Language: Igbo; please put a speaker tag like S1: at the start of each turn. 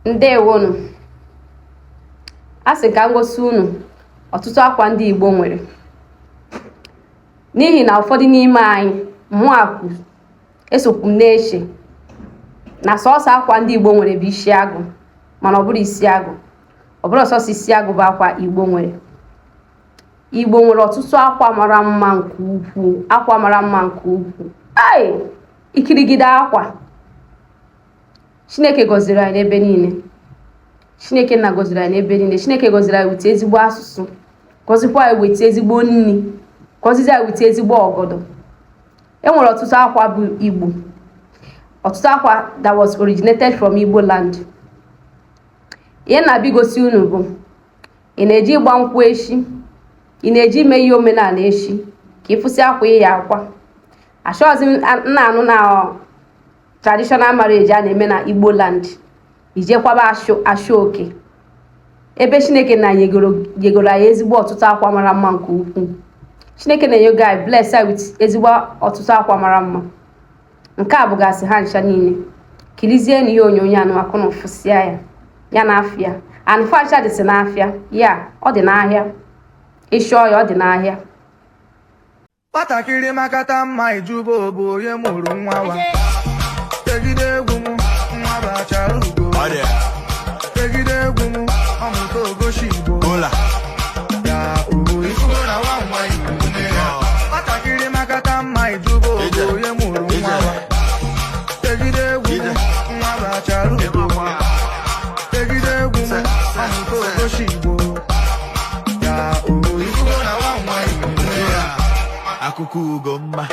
S1: Ndewonu. A sị ka m gosi unu ọtụtụ akwa ndị Igbo nwere, n'ihi na ụfọdụ n'ime anyị mụakwu esokwu m na-eche na sọọsọ akwa ndị Igbo nwere bụ isi agụ. Mana ọ bụrụ isi agụ, ọ bụrụ sọsọ isi agụ bụ akwa Igbo nwere. Igbo nwere ọtụtụ akwa mara mma nke ukwuu, akwa mara mma nke ukwuu. Ai, ikirigide akwa! Chineke gọziri anyị n'ebe niile. Chineke nna gọziri anyị n'ebe niile. Chineke gọziri anyị wete ezigbo asụsụ, gọzikwa anyị wete ezigbo nri, gọzizi anyị wete ezigbo ọgọdọ. E nwere ọtụtụ akwa bụ Igbo, ọtụtụ akwa that was originated from Igbo land. Ihe na-abịa igosi unu bụ, ị na-eji ịgba nkwụ echi, ị na-eji ime ihe omenala echi, ka ịfụsị akwa ịya akwa. Achọghịzi m nna anụ na traditional marriage a na-eme na Igbo land, ijekwaba asho oke, ebe Chineke na nyegoro nyegoro anyị ezigbo ọtụtụ akwa mara mma nke ukwuu. Chineke na-enyego anyị, bless anyị with ezigbo ọtụtụ akwa mara mma. Nke a bụgasị ha ncha niile. Kirizie na ihe onyonyo anụ akụ na ụfụsịa ya ya n'afịa and fancha dịsị n'afịa ya, ọ dị n'ahịa. Ịchọọ ya, ọ dị n'ahịa.
S2: Nwatakịrị makata mma, ijuba bụ onye mụrụ nwa wa. Tegide egwu m, nwa bụ achara ugo. Tegide egwu m, ọmụta ogoshi Igbo. Ya ohu ifugo na nwa nwa Igbo nne ya. Nwatakịrị makata mma, ijuba bụ onye mụrụ nwa wa. Tegide egwu m, nwa bụ achara ugo. Tegide egwu m, ọmụta ogoshi Igbo. Ya ohu ifugo na nwa nwa Igbo nne ya.
S3: Akụkọ ugo mma.